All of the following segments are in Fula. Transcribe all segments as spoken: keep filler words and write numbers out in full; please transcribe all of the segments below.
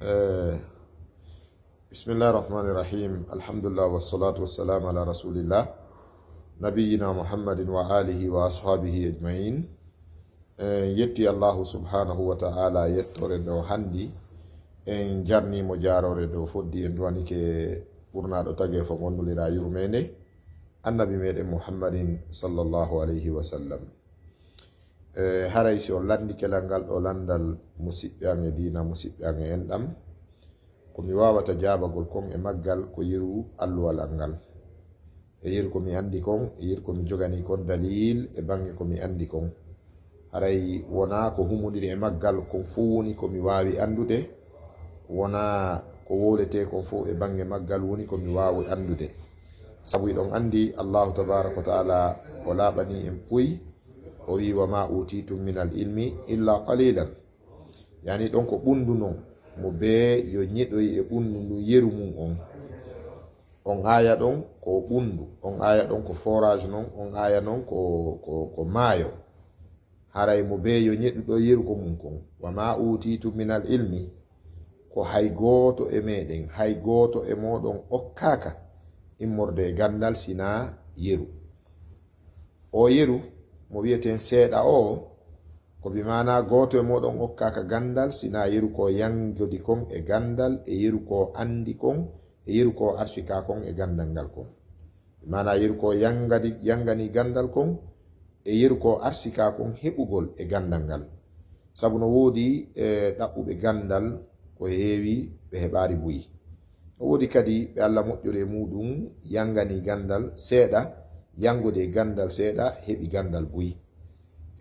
Eh, bismillahi rahmani rahim. Alhamdulillah, wassalatu wassalamu ala rasulillah, nabiyina Muhammadin wa alihi wa ashabihi ajmain. En yetti Allahu subhanahu wa ta'ala yettore nde o handi. En jarnimo jarore dow foddi en duwanike ɓurnaɗo tageefo mo nulira yurmende, annabi meɗen Muhammadin sallallahu alayhi wa sallam. E, haray si on landike langal ɗo landal, musiɓɓe an e diina, musiɓɓe an e enɗam, ko mi wawata jaabagol kon e maggal ko yeru alluwal an ngal. E yeru ko mi andi kon, e yeru ko mi jogani kon dalil e bange ko mi andi kon. Haray wona ko humodiri e maggal kon fow woni ko mi wawi andude, wona ko wowlete kon fow e bange maggal woni ko mi wawi andude. Sabu hiɗon andi Allahu tabaraka wa ta'ala o laaɓani en puy, o wi, "Wa ma utitum min al ilmi illa qalilan." Yani ɗon ko ɓundu non mo bee yo ñeɗoy e ɓundu ndu yeru mum on. On aya ɗon ko ɓundu, on aya ɗon ko forage non, on aya non ko, ko, ko maayo. Haray mo bee yo ñeɗu ɗo yeru ko mum kon. "Wa ma utitum min al ilmi," ko hay gooto e meɗen, hay gooto e moɗon okkaaka immorde e gandal sina yeru. O yeru mo wi'eten seeɗa o, ko bi maana gooto e moɗon okkaaka gandal sina yeru ko yangodi kon e gandal e yeru ko andi kon e yeru ko arsika kon e gandal ngal kon. Bi maana yeru ko yangadi, yangani gandal kon e yeru ko arsika kon heɓugol e gandal ngal. Sabu no woodi, e, ɗaɓɓuɓe gandal ko heewi ɓe heɓaari buy. No woodi kadi ɓe Alla moƴƴori e muɗum yangani gandal seeɗa, yangode e gandal seeɗa heɓi gandal buy.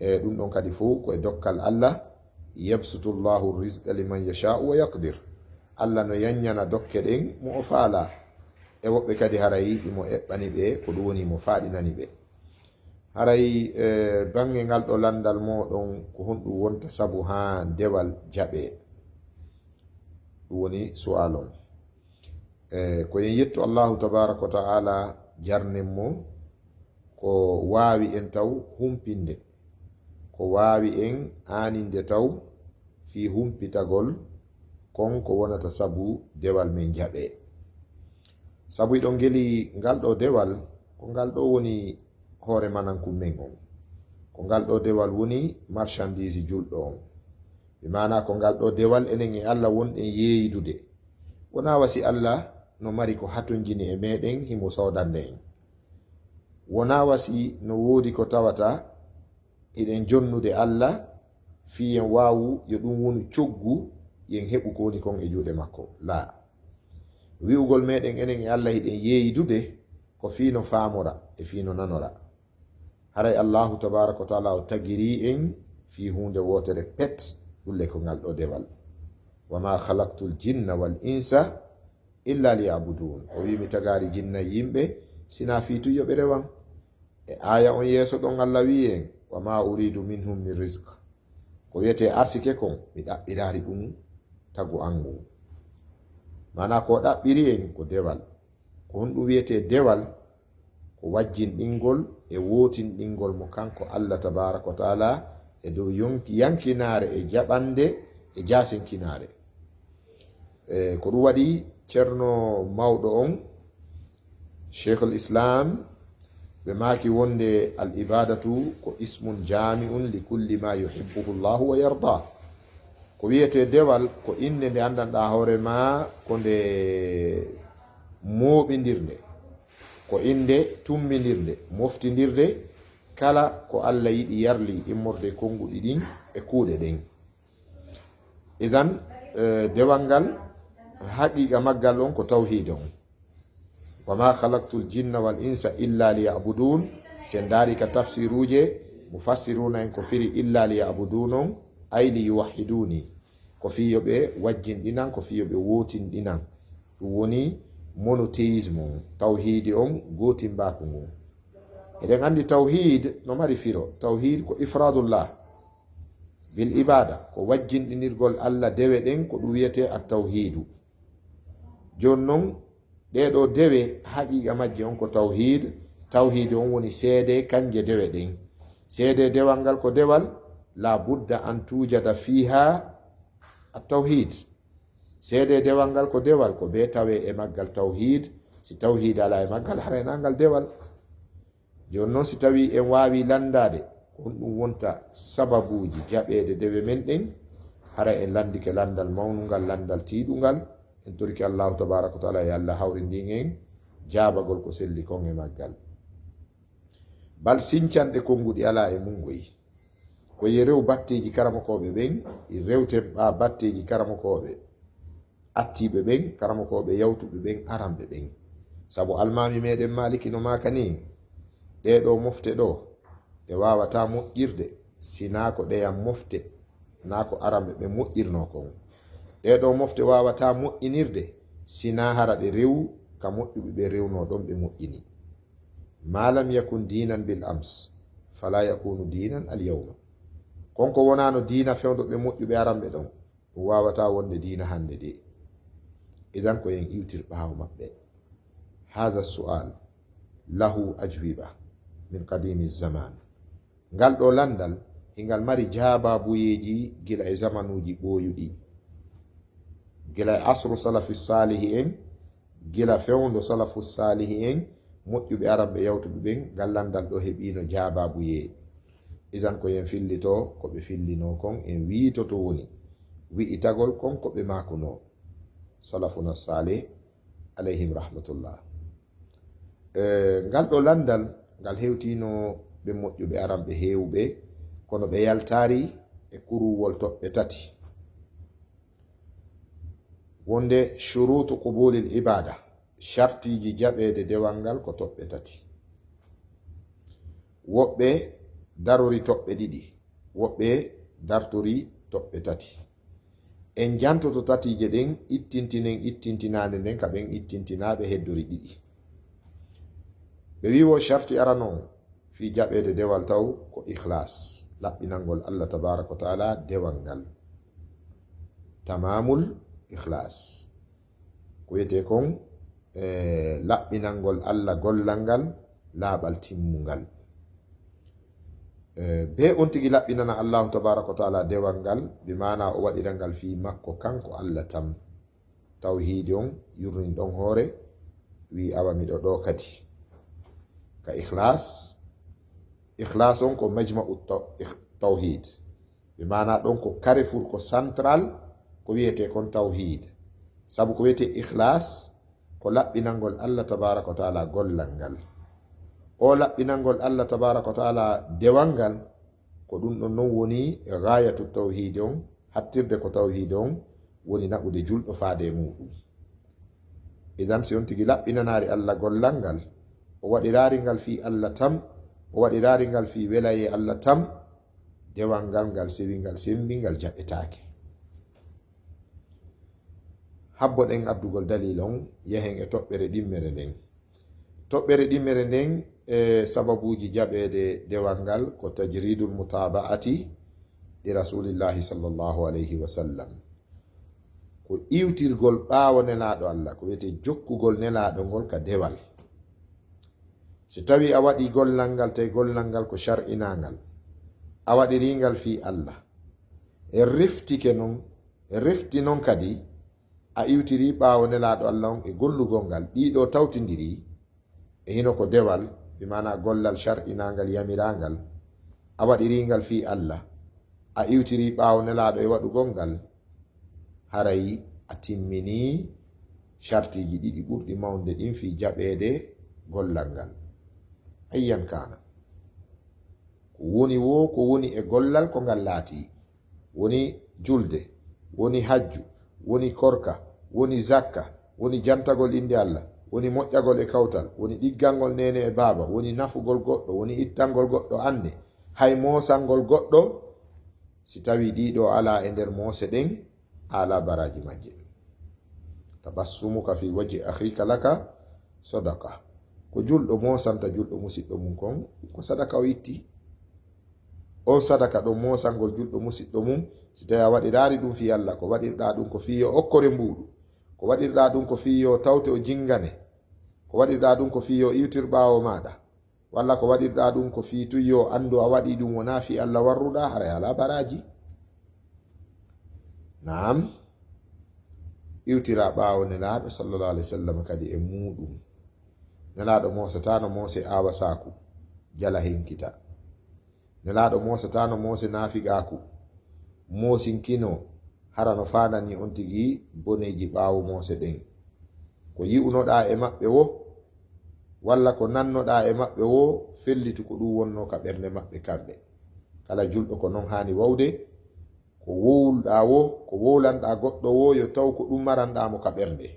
E ɗum ɗon kadi fow ko e dokkal Alla, "Yabsutu Allahu rizqa liman yasha'u wa yaqdir." Alla no yanñana dokke ɗen mo o faala. E woɓɓe kadi haray imo eɓɓani ɓe, ko ɗum woni mo faaɗinani ɓe. Haray, e, bange ngal ɗo landal moɗon, ko honɗum wonta sabu haa dewal jaɓe? Ɗum woni su'al on. E, ko en yettu Allahu tabaraka wa ta'ala jarnen mo, ko waawi en taw humpinde, ko waawi en aaninde taw fii humpitagol kon ko wonata sabu dewal men jaɓe. Sabu hiɗon ngeli ngal ɗo dewal, ko ngal ɗo woni hoore manankun men on. Ko ngal ɗo dewal woni marchandise julɗo on. Bi maana ko ngal ɗo dewal enen e Alla wonɗen yeeyidude. Wonaa wa si Alla no mari ko hatonjini e meɗen himo soodande en. Wonaa wa si no woodi ko tawata hiɗen jonnude Alla fii en waawu yo ɗum wonu coggu yen heɓu ko woni kon e juuɗe makko. Laa. Wi'ugol meɗen enen e Alla hiɗen yeeyidude ko fii no faamora e fii no nanora. Haray Allahu tabaraka wa ta'ala o tagiri en fii huunde wootere pet, ɗulle ko ngal ɗo dewal. "Wa ma khalaqtul jinna wal insa illa liya'budun." O wi, "Mi tagaari jinna e yimɓe sina fii tun yo ɓe rewan." E aya on yeeso ɗon Alla wi en, "Wa ma uridu minhum min rizq." Ko wiyete arsike kon, mi ɗaɓɓiraari ɗum tagu an ngu. Maana ko ɗaɓɓiri en ko dewal. Ko honɗum wiyete dewal? Ko wajjinɗingol e wootinɗingol mo kanko Alla tabaraka wa ta'ala e dow yonki-, yankinaare e jaɓande e jaasinkinaare. E ko ɗum waɗi Ceerno mawɗo on, Sheikhul Islam, ɓe maaki wonde al ibadatu ko ismun jami'un li kulli ma yuhibbuhu Allahu wa yarda. Ko wiyete dewal ko innde nde anndanɗaa hoore ma ko nde mooɓindirnde, ko innde tummindirnde, moftindirde kala ko Alla yiɗi yarli immorde e konnguɗi ɗin e kuuɗe ɗen. Idan, eh, dewal ngal, haqiqa maggal on ko tawhiid on. "Wa ma khalaqtul jinna wal insa illa liya'budun." Si en ndaari ka tafsiruuje, mufassiruna en ko firi "illa liya'budun" on, ay "liyuwahhiduni." Ko fii yo ɓe wajjinɗinan, ko fii yo ɓe wootinɗinan. Ɗum woni monothéisme on, tawhiidi on, gootimbaaku ngun. Eɗen anndi tawhiid no mari firo. Tawhiid ko ifraadullah bil ibaada, ko wajjinɗinirgol Alla dewe ɗen, ko ɗum wiyetee at tawhiidu. Jooni non, ɗee ɗoo dewe, haqiqa majje on ko tawhiid. Tawhiid on woni seede kanje dewe ɗen. Seede dewal ngal ko dewal, la budda an tujada fiha at tawhiid. Seede dewal ngal ko dewal, ko bee tawe e maggal tawhiid. Si tawhiid alaa e maggal, hara e nangal dewal. Jooni noon, si tawii en waawii lanndaade ko honɗum wonta sababuuji jaɓeede dewe men ɗen, hara en lanndike lanndal mawnungal, lanndal tiiɗungal, en torike Allaahu tabaaraka wa taala yo Allah hawrindin en jaabagol ko selli kon e maggal. Bal sincanɗe konnguɗi alaa e mun ngoy. Ko ye rew batteeji karamokooɓe ɓen, rewten ɓaa batteeji karamokooɓe attiiɓe ɓen, karamokooɓe yawtuɓe ɓen, aranɓe ɓen. Sabu Almaami meɗen Maaliki no maaka nii, ɗee ɗoo mofte ɗoo, ɗe waawataa moƴƴirde si naa ko ɗeyan mofte, naa ko aranɓe ɓen moƴƴirnoo kon. Ɗee ɗoo mofte waawataa moƴƴinirde si naa hara ɗe rewu ka moƴƴuɓe ɓen rewnoo ɗon, ɓe moƴƴini. Ma lam yakun diinan bil ams, fala yakunu diinan al yawma. Kon ko wonaano diina fewndo ɓe moƴƴuɓe aranɓe ɗon, ɗum waawataa wonde diina hannde de. Idan ko en iwtir ɓaawo maɓɓe. Haza su'al lahu ajwiba min qadimi zaman. Ngal ɗoo lanndal, hingal mari jaabaabuyeeji gila e zamanuuji ɓooyuɗi. Gila e asru salafi saalihi en, gila fewndo salafu saalihi en, moƴƴuɓe aranɓe yawtuɓe ɓen, ngal lanndal ɗoo heɓiino jaabaabuyee. Idan ko en fillitoo ko ɓe fillinoo kon, en wi'ito to woni wi'itagol kon ko ɓe maakunoo. Salafuna saalih, alayhim rahmatullah. E, ngal ɗoo lanndal, ngal hewtiino ɓe moƴƴuɓe aranɓe heewuɓe, kono ɓe yaltaari e kuruwol toɓɓe tati. Wonde shuruutu qubulil ibaada, shartiiji jaɓeede dewal ngal ko toɓɓe tati. Woɓɓe darori toɓɓe ɗiɗi, woɓɓe dartori toɓɓe tati. En jantoto tatiije ɗen, ittintinen ittintinaande nden ka ɓen ittintinaaɓe heddori ɗiɗi. Ɓe wi'i wo sharti arano on fii jaɓeede dewal taw ko ikhlas, laɓɓinangol Allah tabaaraka wa taala dewal ngal. Tamamul ikhlas. Ko wiyetee kon, e, laɓɓinangol Allah gollal ngal, laaɓal timmungal. E, bee on tigi laɓɓinana Allahu tabaaraka wa taala dewal ngal, bi maana o waɗira ngal fii makko kanko Allah tan. Tawhiidi on yurrini ɗon hoore, wi'i awa miɗo ɗoo kadi. Ka ikhlas, ikhlas on ko majma'u taw-, ikh-, tawhiid. Bi maana ɗon ko carrefour, ko central, ko wiyetee kon tawhiid. Sabu ko wiyetee ikhlas, ko laɓɓinangol Allah tabaaraka wa taala gollal ngal. O laɓɓinangol Allah tabaaraka wa taala dewal ngal, ko ɗum ɗon non woni gaayatu tawhiid on, hattirde ko tawhiid on woni naɓude julɗo faade e muuɗum. Idan, si on tigi laɓɓinanaari Allah gollal ngal, o waɗiraari ngal fii Allah tan, o waɗiraari ngal fii welayee Allah tan, dewal ngal, ngal sewi, ngal sembi, ngal jaɓetaake. Habboɗen addugol dalil on, yahen e toɓɓere ɗimmere nden. Toɓɓere ɗimmere nden e sababuuji jaɓeede dewal ngal ko tajridul mutaba'ati li Rasulillahi sallallahu alayhi wa sallam. Ko iwtirgol ɓaawo Nelaaɗo Allah, ko wiyetee jokkugol Nelaaɗo ngol ka dewal. Si tawii a waɗii gollal ngal, tawi gollal ngal ko shar'inaangal, a waɗirii ngal fii Allah, e reftike non, refti non kadi, a iwtirii ɓaawo Nelaaɗo Allah on e gollugol ngal, ɗii ɗoo tawtindirii, e hino ko dewal, bi maana gollal shar'inaangal, yamiraangal, a waɗirii ngal fii Allah, a iwtirii ɓaawo Nelaaɗo e waɗugol ngal, haray a timminii shartiiji ɗiɗi ɓurɗi mawnude ɗin fii jaɓeede gollal ngal. Ayyan kaana. Ko woni woo, ko woni e gollal ko ngal laatii. Woni julde, woni hajju, woni korka, woni zakka, woni jantagol innde Allah, woni moƴƴagol e kawtal, woni ɗiggangol neene e baaba, woni nafugol goɗɗo, woni ittangol goɗɗo annde, hay moosangol goɗɗo, si tawii ɗii ɗoo alaa e nder moose ɗen, a alaa baraaji majje. Tabassumuka fi wajhi akhika laka sadaqa. Ko julɗo moosanta julɗo musiɗɗo mum kon, ko sadaka o itti. On sadaka ɗon moosangol julɗo musiɗɗo mum, si tawii a waɗiraari ɗum fii Allah, ko waɗirɗaa ɗum ko fii yo okkore mbuuɗu, ko waɗirɗaa ɗum ko fii yo tawte o jingane, ko waɗirɗaa ɗum ko fii yo iwtir ɓaawo maaɗa, walla ko waɗirɗaa ɗum ko fii tun yo anndu a waɗii ɗum wonaa fii Allah warruɗaa, haray alaa baraaji. Naam. Iwtira ɓaawo Nelaaɗo sallallahu alayhi wa sallam kadi e muuɗum. Nelaaɗo moosataano moose aawasaaku, jala henkita. Nelaaɗo moosataano moose naafigaaku, moosinkino hara no faandani on tigi boneeji ɓaawo moose ɗen. Ko yi'unoɗaa e maɓɓe wo, walla ko nannoɗaa e maɓɓe wo, fellitu ko ɗum wonnoo ka ɓernde maɓɓe kamɓe. Kala julɗo ko non haani wawde, ko wowluɗaa wo, ko wowlanɗaa goɗɗo wo, yo taw ko ɗum maranɗaa mo ka ɓernde.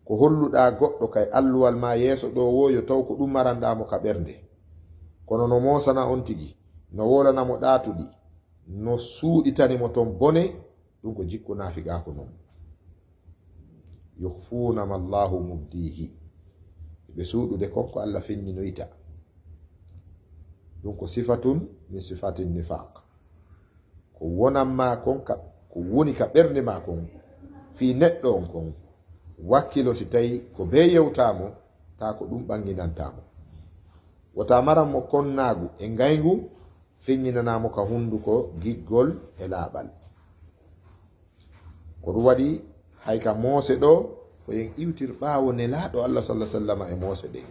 Ko holluɗaa goɗɗo kay alluwal maa yeeso ɗoo wo, yo taw ko ɗum maranɗaa mo ka ɓernde. Kono no moosana on tigi, no wowlana mo ɗaatuɗi, no suuɗitani mo ton bone, ɗum ko jikku naafigaaku non. Yukhfuuna ma Allahu mubdihi. Ɓe suuɗude kon ko Allah feññinoyta. Ɗum ko sifatun min sifatin nifaq. Ko wonan maa kon ka, ko woni ka ɓernde maa kon, fii neɗɗo on kon, wakkilo si tawi ko bee yewtaa mo, taa ko ɗum ɓannginantaa mo. Wota maran mo konnaagu e ngayngu, feññinanaa mo ka hunnduko giggol e laaɓal. Ko ɗum waɗi hay ka moose ɗoo, ko en iwtir ɓaawo Nelaaɗo Allah sallallahu alaihi wasallam e moose ɗen.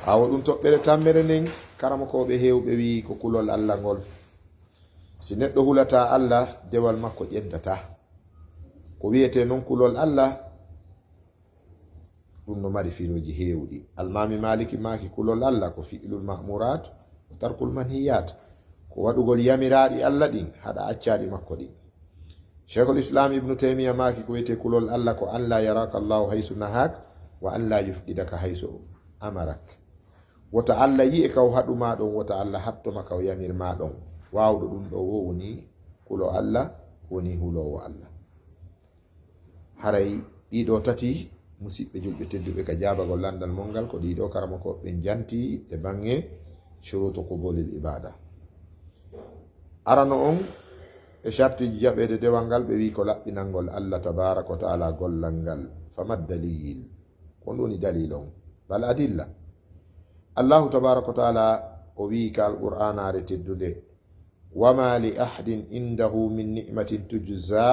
Ɓaawo ɗum toɓɓere tammere nden, karamokooɓe heewɓe wi'i ko kulol Allah ngol. Si neɗɗo hulataa Allah, dewal makko ƴeddataa. Ko wi'etee non kulol Allah, ɗum no mari firooji heewɗi. Almaami Maaliki maaki kulol Allah ko fi'lul ma'murat wa tarkul manhiyat. Ko waɗugol yamiraaɗi Allah ɗin, haɗa accaaɗi makko ɗin. Sheikhul Islam Ibnu Taymiya maaki ko wi'etee kulol Allah ko an la yaraka Allahu haysu nahak wa an la yufqidaka haysu amarak. Wota Allah yi'e ka o haɗu maa ɗon, wota Allah haɗto ma ka o yamir maa ɗon. Waawɗo ɗum ɗoo wo woni kulo Allah, woni huloowo Allah. Haray ɗiɗo tati, musiɓɓe julɓe tedduɓe, ka jaabagol lanndal mon ngal, ko ɗiɗo karamokooɓe ɓen janti e baŋŋe shuruutu qubulil ibada. Arano on e shartiiji jaɓeede dewal ngal, ɓe wi'i ko laɓɓinangol Allah tabaaraka wa ta'ala gollal ngal. Fama dalil? Ko ɗum woni dalil on? Bal adilla. Allahu tabaaraka wa ta'ala o wi'i ka Alqur'aanaare teddunde, وما لأحد عنده من نعمة تجزى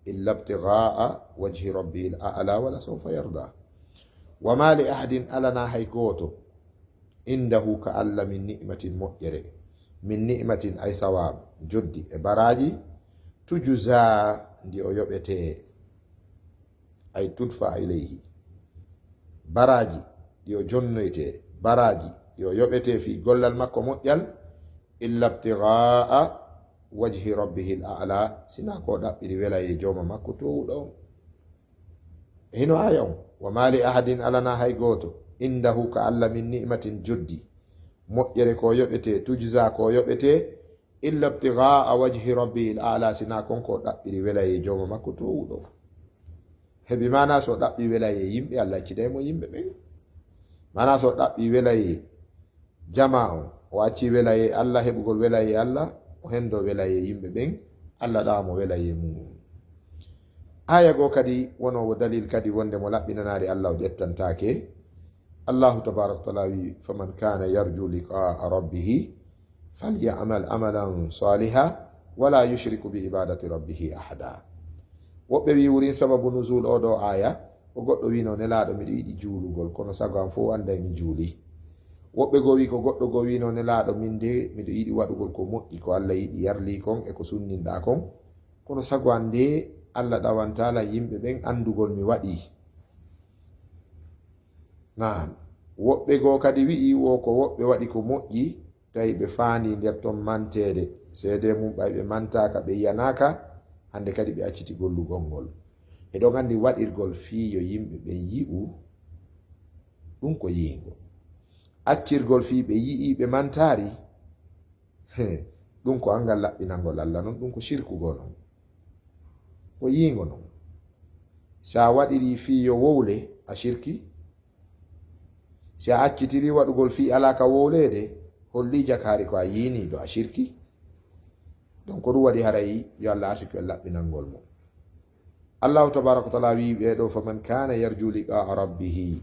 إلا ابتغاء وجه ربه الأعلى ولسوف يرضى. وما لأحد, alanaa hay gooto, indahu, ka Alla, min ni'matin, moƴƴere, min ni'matin, ay sawaab, joddi e baraaji, tujzaa, ndi o yoɓetee, ay tudfa ilayhi, baraaji ɗi o jonnoytee, baraaji ɗi o yoɓetee fii gollal makko moƴƴal, illa ibtigaa'a wajhi rabbihil a'laa, sinaa ko o ɗaɓɓiri welayee jooma makko toowuɗo on. E hino aaya on, wa maa li ahadin, alanaa hay gooto, indahu, ka Alla, min ni'matin, joddi, moƴƴere ko yoɓetee, tujzaa ko yoɓetee, illa ibtigaa'a wajhi rabbihil a'laa, sinaa kon ko o ɗaɓɓiri welayee jooma makko toowuɗo. Heɓi maanaa so o ɗaɓɓi welayee yimɓe, Alla acciday mo yimɓe ɓen. Maanaa so o ɗaɓɓi welayee jamaa on, o acci welayee Alla, heɓugol welayee Alla, o hendoo welayee yimɓe ɓen, Alla ɗawa mo welayee mu'un. Aaya goo kadi wonoo wo dalil kadi wonde mo laɓɓinanaali Alla o ƴettantaake. Allahu tabaaraka wa ta'aala wi'i, faman kaana yarju liqaa'a rabbihi falya'mal amalan saalihan wa laa yushrik bi ibaadati rabbihi ahada. Woɓɓe wi'i wurin sababu nuzul oo ɗoo aaya, ko goɗɗo wi'no, Nelaaɗo, miɗo yiɗi juulugol, kono sago an fow annday mi juulii. Woɓɓe goo wi'i ko goɗɗo goo wi'no, Nelaaɗo, min de miɗo yiɗi waɗugol ko moƴƴi, ko Alla yiɗi yarlii kon e ko sunninɗaa kon, kono sago an de Alla ɗawantaa lan yimɓe ɓen anndugol mi waɗii. Naam. Woɓɓe goo kadi wi'i wo ko woɓɓe waɗi ko moƴƴi, tawi ɓe faandii nder ton manteede. Seedee mun ɓay ɓe mantaaka, ɓe yiyanaaka, hannde kadi ɓe acciti gollugol ngol. Hiɗon anndi waɗirgol fii yo yimɓe ɓen yi'u, ɗun ko yiingo. Accirgol fii ɓe yi'ii ɓe mantaali, he, ɗun ko anngal laɓɓinangol Alla non, ɗun ko shirku goo non. Ko yiingo non. Si a waɗirii fii yo wowle, a shirki. Si a accitirii waɗugol fii alaa ka wowleede, hollii jakaari ko a yiiniiɗo, a shirki. Donc ko ɗun waɗi haray yo Alla arsiku en laɓɓinangol mo. Allahu tabaaraka wa ta'aala wi'i ɓee ɗoo, faman kaana yarju liqaa'a rabbihi,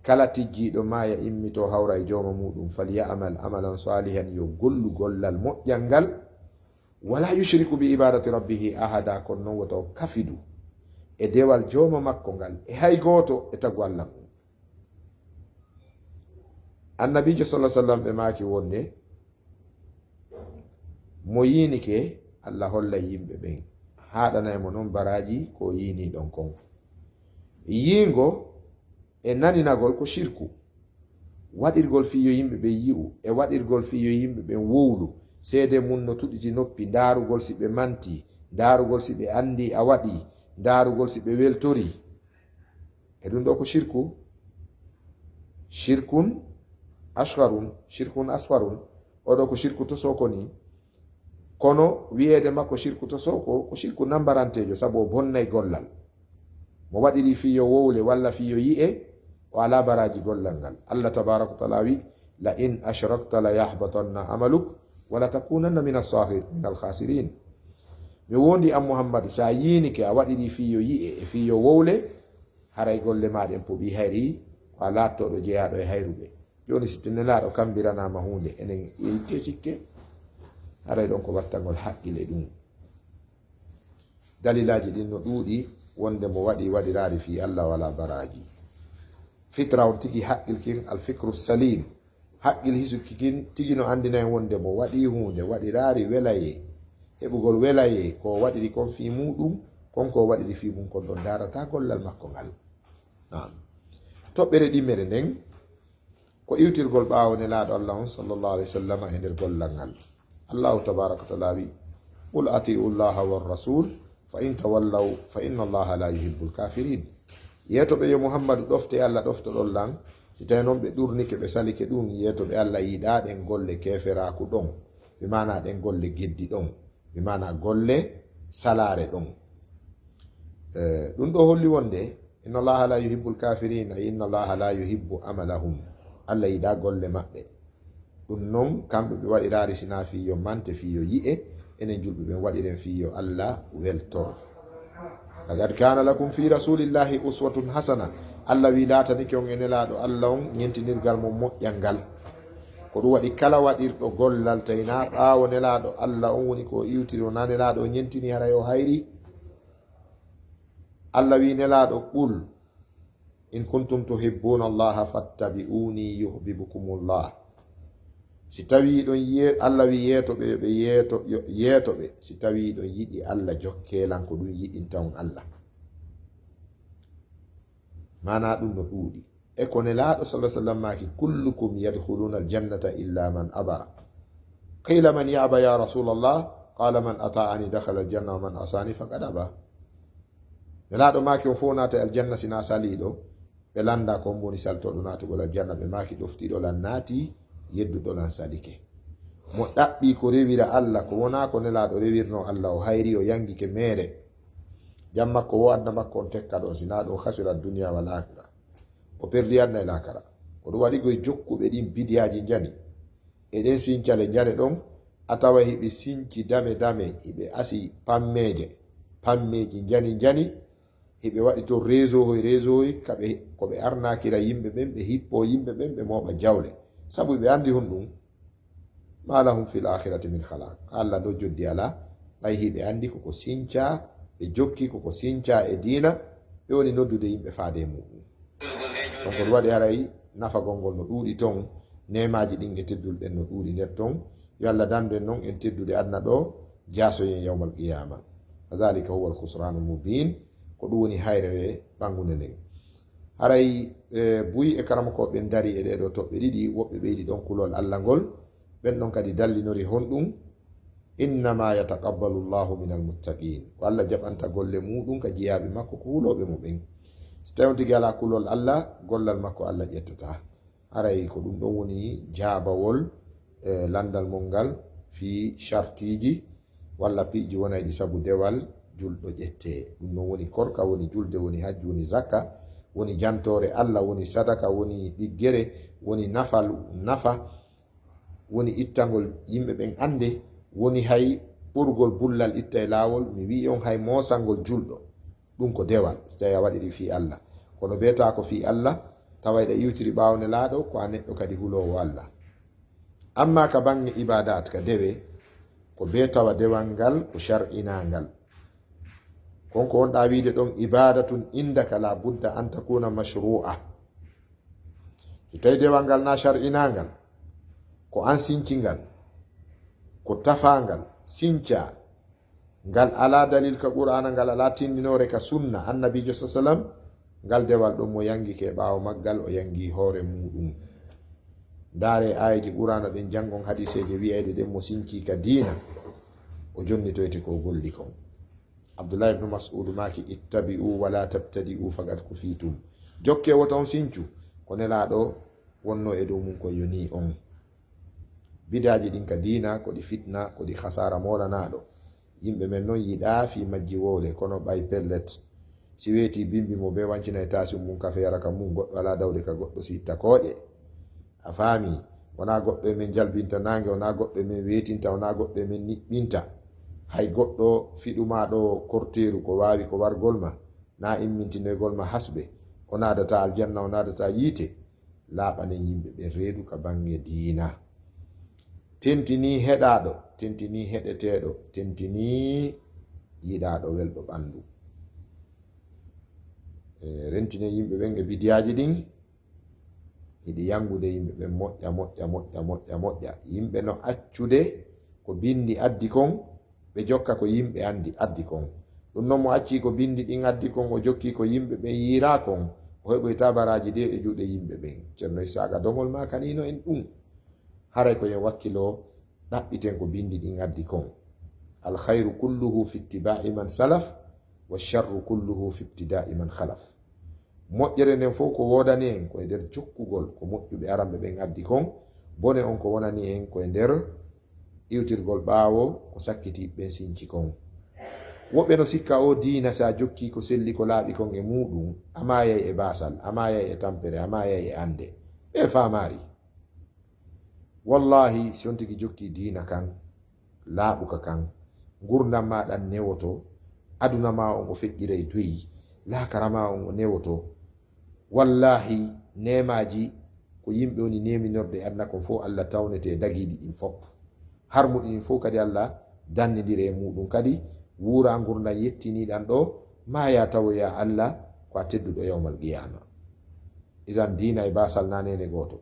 kala tijjiiɗo maaya immitoo hawra e jooma muuɗum, falya'mal amalan saalihan, yo gollu gollal moƴƴal ngal, Wala yushriku bi ibadati rabbihi ahada, kono noon wota o kafidu e dewal jooma makko ngal e hay gooto e tagu Allah ngun. Annabiijo sallallahu alaihi wasallam ɓe maaki wonde mo yiinike, Allah holla yimɓe ɓen, haaɗana e mo noon baraaji ko o yiini ɗon kon. Yiingo e naninagol ko shirku. Waɗirgol fii yo yimɓe ɓen yi'u, e waɗirgol fii yo yimɓe ɓen wowlu, seede mun no tuɗiti noppi, ndaarugol si ɓe manti, ndaarugol si ɓe anndi a waɗi, ndaarugol si ɓe weltori. E ɗum ɗo ko shirku, shirkun asgharun, shirkun asgharun, oɗo ko shirku to soko ni, kono wiyeede makko shirku to soko, ko shirku nambaranteejo, sabu o bonnay gollal. Mo waɗiri fii yo wowle walla fii yo yi'e, o alaa baraaji gollal ngal. Allah tabaaraka wa taala wi, "La in ashrakta la yahbatanna amaluk, wa la takunanna min as-sahir-, min al-khasirin." Mi wondi an Muhammadu, sa yiinike a waɗiri fii yo yi'e e fii yo wowle, haray golle maa ɗen puɓi hayri, ko a laattooɗo jeyaaɗo e hayruɓe. Jooni si Nelaaɗo kambiranaama huunde, enen itte sikke, haray ɗon ko wattangol haqqil e ɗum. Dalilaaji ɗin no ɗuuɗi wonde mo waɗi waɗiraari fii Allah wala baraaji. Fitra on tigi haqqil kin, al fikru salim, haqqil hisuki kin tigi no anndina en wonde mo waɗi huunde waɗiraari welayee, heɓugol welayee ko o waɗiri kon fii muuɗum, kon ko o waɗiri fii mum kon ɗon daarata gollal makko ngal. Naam. Toɓɓere ɗimmere nden, ko iwtirgol ɓaawo Nelaaɗo Allah on, sallallahu alaihi wasallam, e nder gollal ngal. Allahu tabaaraka wa taala wi, "Qul atiu llaha war rasul, fa in tawallaw, fa inna llaha la yuhibbul kafirin." Yeeto ɓe yo Muhammadu ɗofte Allah ɗoftoɗon lan, si tawi noon ɓe ɗurnike, ɓe salike ɗum, yeeto ɓe Allah yiɗaa ɗen golle keeferaaku ɗon, ɓe maanaa ɗen golle geddi ɗon, ɓe maanaa golle salaare ɗon. Eh, ɗum ɗo holli wonde, "Inna Allaha la yuhibbul kafirina, inna Allaha la yuhibbu amalahum." Allah yiɗaa golle maɓɓe. Ɗum noon, kamɓe ɓe waɗiraari sinaa fii yo mante, fii yo yi'e, enen julɓe ɓen waɗiren fii yo Allah weltor. "Laqad kana lakum fi rasulillahi uswatun hasana." Allah wi laatanike on e Nelaaɗo Allah on ñentinirgal mo moƴƴal ngal. Ko ɗum waɗi kala waɗirɗo gollal tawi naa ɓaawo Nelaaɗo Allah on woni ko o iwtiri, o naa Nelaaɗo o ñentini, haray o hayri. Allah wi Nelaaɗo, "Qul in kuntum tuhibbuna Allaha fattabi'uni yuhbibkumullah." Si tawii ɗon ye-, Allah wi yeeto ɓe, yo ɓe yeeto, yo yeeto ɓe. Si tawii ɗon yiɗi Allah, jokkee lan ko ɗum yiɗinta on Allah. Maanaa ɗum no ɗuuɗi. E ko Nelaaɗo sallallahu alaihi wasallam maaki, "Kullukum yadkhuluna al-jannata illa man aba." Qila, "Man ya'ba ya Rasulallah?" Qala, "Man ata'ani dakhala al-janna wa man asani faqad aba." Nelaaɗo maaki, "On fof naata aljanna sinaa saliiɗo." Ɓe lannda ko on woni saltooɗo naatugol aljanna. Ɓe maaki, "Ɗoftiiɗo lan naati, yedduɗo lan salike." Mo ɗaɓɓi ko rewira Allah, ko wonaa ko Nelaaɗo rewirnoo Allah, o hayri, o yangike meere. Jam makko wo adna makko on tekka ɗo, sinaa ɗum khasira dunya wal akhira. O perdi adna e laakara. Ko ɗum waɗi koye jokkuɓe ɗin bidiyaaji njani. E ɗen sincale njane ɗon, a tawa hiɓe sinci dame dame, hiɓe asi pammeeje, pammeeji njani njani, hiɓe waɗi to réseau hoy réseau hoy, kaɓe, ko ɓe arnakira yimɓe ɓen, ɓe hippo yimɓe ɓen, ɓe mooɓa jawle. Sabu ɓe andi honɗum? "Ma lahum fil akhirati min khalaq." Allah ɗo joddi ala, ɓay hiɓe andi koko sinca, ɓe jokki koko sinca e diina, ɓe woni noddude yimɓe faade e muɗum. Donc, ɗum waɗi haray nafagol ngol no ɗuuɗi ton, neemaaji ɗin e teddul ɗen no ɗuuɗi nder ton. Yo Allah dandu en non en teddude aduna ɗo, jaasoyen yawmal qiyama. Wa dhalika huwa al-khusranul mubin, ko ɗum woni hayrere ɓanngunde nden. Haray, eh, buy e karamokooɓe ɓen dari e ɗee ɗoo toɓɓe ɗiɗi, woɓɓe ɓeydi ɗon kulol Allah ngol, ɓen ɗon kadi dallinori honɗum? "Innama yataqabbalu Allahu minal muttaqin." Ko Allah jaɓanta golle muɗum ka jiyaaɓe makko, ko hulooɓe mo ɓen. Si tawi on tigi alaa kulol Allah, gollal makko Allah ƴettataa. Haray ko ɗum ɗon woni jaabawol, eh, landal mon ngal fii shartiiji walla piiji wonayɗi sabu dewal julɗo ƴettee. Ɗum ɗon woni korka, woni julde, woni hajju, woni zakka, woni jantoore Allah, woni sadaka, woni ɗiggere, woni nafal, nafa, woni ittangol yimɓe ɓen annde, woni hay ɓurgol bullal itta e laawol, mi wi'i on hay moosangol julɗo. Ɗum ko dewal, si tawii a waɗiri fii Allah. Kono bee taa ko fii Allah, tawa eɗa iwtiri ɓaawo Nelaaɗo, ko a neɗɗo kadi huloowo Allah. Ammaa ka baŋŋe ibaadaat, ka dewe, Ko bee tawa dewal ngal ko shar'inaangal. Kon ko wonɗaa wiide ɗon ibadatun indaka la budda an takuna mashru'a. So tawi dewal ngal na shar'inaangal, ko an sinci ngal, ko tafaa ngal, sincaa, ngal alaa dalil ka Qur'aana, ngal alaa tindinoore ka sunna Annabiijo sa sallam, ngal dewal ɗon mo yangike ɓaawo maggal, o yangi hoore muuɗum. Ndaaree aayeeje Qur'aana ɗen, janngon hadiiseeje wi'ayɗe ɗen mo sinci ka diina, o jonnitoyte ko o golli kon. Abdullahi ibnu Mas'udu maaki, "Ittabi'u wa la tabtadi'u faqad kufitum." Jokkee wota on sincu, ko Nelaaɗo wonno e dow mum kon yonii on. Bidaaji ɗin ka diina, ko ɗi fitna, ko ɗi khasaara moolanaaɗo. Yimɓe men non yiɗaa fii majji wowle, kono ɓay pellet. Si weetii bimbi mo bee wancina e taasi mum kafe yara ka mum, goɗɗo alaa dawde ka goɗɗo si itta kooƴe. A faami? Wonaa goɗɗo e men jalbinta naange, wonaa goɗɗo e men weetinta, wonaa goɗɗo e men niɓɓinta. Hay goɗɗo fiɗu maa ɗo korteeru ko waawi ko wargol ma, naa immintinoygol ma hasɓe, o naadataa aljanna, o naadataa yiite. Laaɓanen yimɓe ɓen reedu ka baŋŋe diina. Tentinii heɗaaɗo, tentinii heɗeteeɗo, tentinii yiɗaaɗo welɗo ɓanndu. E, rentinen yimɓe ɓen e bidiyaaji ɗin, hiɗi yangude yimɓe ɓen moƴƴa, moƴƴa, moƴƴa, moƴƴa, moƴƴa. Yimɓe no accude ko binndi addi kon, ɓe jokka ko yimɓe anndi addi kon. Ɗum non mo accii ko binndi ɗin addi kon, o jokkii ko yimɓe ɓen yiiraa kon, o heɓoytaa baraaji ɗi e juuɗe yimɓe ɓen. Ceerno Issaaqa Doŋol maakaniino en ɗum. Haray ko yen wakkiloo, ɗaɓɓiten ko binndi ɗin addi kon. Al khayru kulluhu fi ittiba'i man salaf, wa sharru kulluhu fi ibtida'i man khalaf. Moƴƴere nden fow ko woodani en ko e nder jokkugol ko moƴƴuɓe aranɓe ɓen addi kon, bone on ko wonani en ko e nder iwtirgol ɓaawo ko sakkitiiɓe ɓen sinci kon. Woɓɓe no sikka oo diina, si a jokkii ko selli ko laaɓi kon e muuɗum, a maayay e baasal, a maayay e tampere, a maayay e annde. Ɓe faamaari. Wallaahi, si on tigi jokkii diina kan, laaɓuka kan, ngurndan maa ɗan newoto, aduna maa on o feƴƴiray doyi, laakara maa on o newoto. Wallaahi, neemaaji ko yimɓe woni neeminorde e aduna kon fow, Alla tawnete e dagiiɗi ɗin fow. Harmuɗi ɗin fow kadi Alla dannindire e muuɗum. Kadi wuuraa ngurndan yettiniiɗan ɗoo, maayaa tawoyaa Alla ko a tedduɗo yawmal qiyaama. Idan diina e baasal na neene gooto.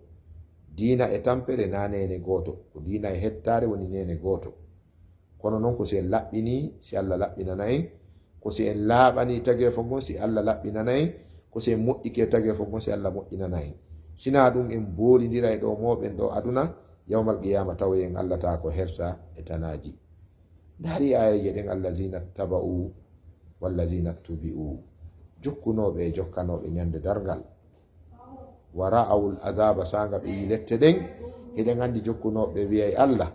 Diina e tampere na neene gooto. Ko diina e hettaare woni neene gooto. Kono non ko si en laɓɓinii, si Alla laɓɓinana en. Ko si en laaɓanii tageefo ngon, si Alla laɓɓinana en. Ko si en moƴƴike tageefo ngon, si Alla moƴƴinana en. Sinaa ɗum en boolindira e ɗo mooɓen ɗo aduna, yawmal qiyaama tawoyen Alla taa ko hersa e tanaaji. Ndaari aayeeje ɗen, "Allazina ttaba'u wallazina ttubi'u." Jokkunooɓe e jokkanooɓe ñande darngal. "Wa ra'awul azaaba," saanga ɓe yii lette ɗen, hiɗen anndi jokkunooɓe ɓe wi'ay Alla,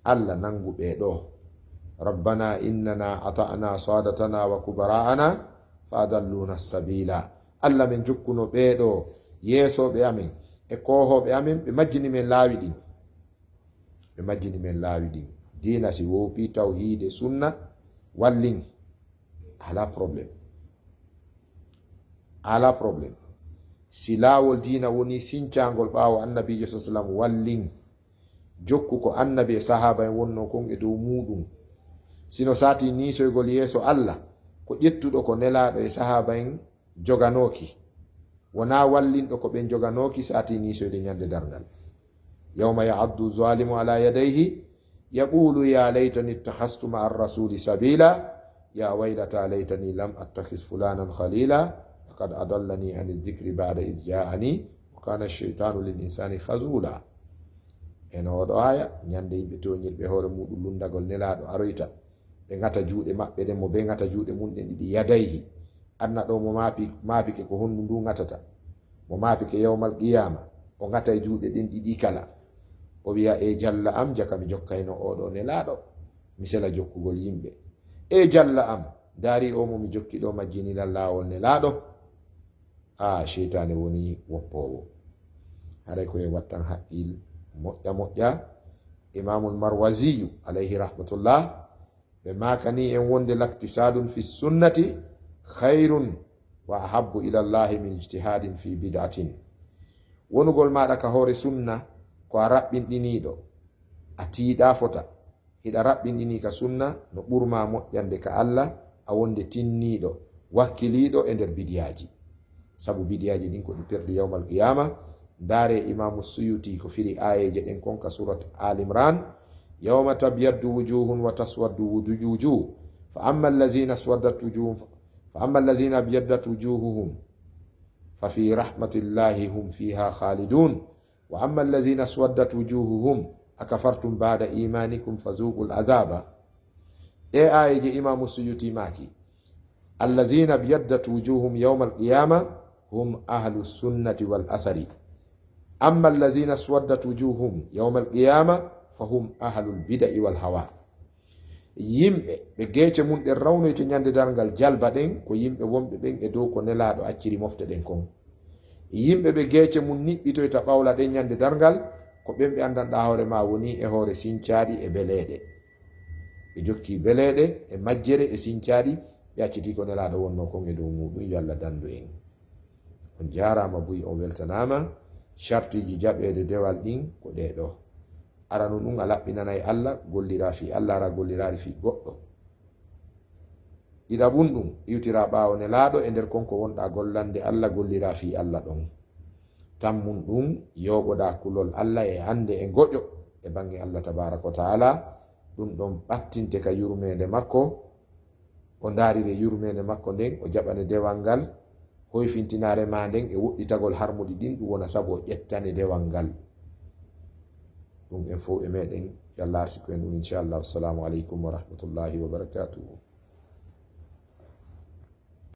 "Alla, nanngu ɓee ɗoo. Rabbana innana ata'na saadatana wa kubara'ana fa adalluna sabila." Alla, men jokkuno ɓee ɗoo yeesooɓe amen e koohooɓe amen, ɓe majjini men laawi ɗin. Ɓe majjini men laawi ɗin. Diina si wowpii tawhiide sunna, wallin. Alaa problème. Alaa problème. Si laawol diina wonii sincaangol ɓaawo Annabiijo sa sallam, wallin. Jokku ko Annabi e sahaaba en wonnoo kon e dow muuɗum. Sino saati niisoygol yeeso Alla, ko ƴettuɗo ko Nelaaɗo e sahaaba en joganooki. Wonaa wallinɗo ko ɓen joganooki saati niisoyde ñande darngal. "Yawma ya'addu zalimu ala yadayhi, yaqulu ya laytani ittakhadhtu ma'a rasuli sabila, ya waylata laytani lam attakhiz fulanan khalila, laqad adallani ani dhikri ba'da idh ja'ani, wa kana ash-shaytanu lil insani khazula." Eno oɗo aya, ñande yimɓe toñirɓe hoore muɗum lunndagol Nelaaɗo aroyta, ɓe ŋata juuɗe maɓɓe ɗen, mo ɓe ŋata juuɗe mum ɗen ɗiɗi, yadayhi. Aduna ɗo mo maapi-, maapike ko honndu ndu ŋatata. Mo maapike yawmal qiyaama, o ŋatay juuɗe ɗen ɗiɗi kala. O wi'a, "E jalla am, jaka mi jokkayno oɗo Nelaaɗo, mi sela jokkugol yimɓe. E jalla am, ndaari o mo mi jokki ɗo majjini lan laawol Nelaaɗo." A, seytaane woni woppoowo. Haray ko en wattan haqqil moƴƴa moƴƴa. Imaamul Marwaziyu, alayhi rahmatullah, ɓe maakani en wonde, "Laktisadun fi sunnati khayrun wa ahabbu ila Allahi min ijtihadin fi bid'atin." Wonugol maaɗa ka hoore sunna ko a raɓɓinɗiniiɗo, a tiiɗaa fota. Hiɗa raɓɓinɗini ka sunna no ɓurma moƴƴande ka Allah, a wonde tinniiɗo, wakkiliiɗo e nder bidiyaaji. Sabu bidiyaaji ɗin ko ɗi perdi yawmal qiyama. Ndaare Imamu Suyuti ko firi aayeeje ɗen kon ka surat Al Imran: "Yawma tabyaddu wujuhun wa taswaddu wujuh, fa amma allazina swaddat wujuhum, fa amma allazina byaddat wujuhuhum fa fi rahmatillahi hum fiha khalidun, wa amma allazina swaddat wujuhuhum akafartum ba'da imanikum fazuqul azaba." Ɗe aayeeje Imamu Suyuti maaki: "Allazina byaddat wujuhum yawmal qiyama hum ahlu sunnati wal athari. Amma allazina swaddat wujuhum yawmal qiyama fa hum ahlul bida'i wal hawa." Yimɓe ɓe geece mum ɗen rawnoyte ñande darngal jalba ɗen, ko yimɓe wonɓe ɓen e dow ko Nelaaɗo acciri mofte ɗen kon. Yimɓe ɓe geece mum niɓɓitoyta ɓawla ɗen ñande darngal, ko ɓen ɓe anndanɗaa hoore maa woni e hoore sincaaɗi e beleeɗe. Ɓe jokki beleeɗe e majjere e sincaaɗi, ɓe accitii ko Nelaaɗo wonnoo kon e dow muuɗum. Yo Allah danndu en. On jaaraama buy, on weltanaama. Shartiiji jaɓeede dewal ɗin ko ɗee ɗoo. Aranu ɗum, a laɓɓinanay Allah, golliraa fii Allah, araa golliraali fii goɗɗo. Ɗiɗaɓun ɗum, iwtiraa ɓaawo Nelaaɗo e nder kon ko wonɗaa gollande Allah, golliraa fii Allah ɗon. Tammun ɗum, yooɓoɗaa kulol Allah e annde e ngoƴo e baŋŋe Allah tabaaraka wa ta'ala. Ɗum ɗon ɓattinte ka yurmeende makko, o ndaarire yurmeende makko nden, o jaɓane dewal ngal, hoyfintinaare maa nden e woɗɗitagol harmuɗi ɗin, ɗum wona sabu o ƴettane dewal ngal. Ɗum en fow e meɗen, yo Allah arsiku en ɗum, inchallah. Assalamu aleykum wa rahmatullahi wa barakatuhu.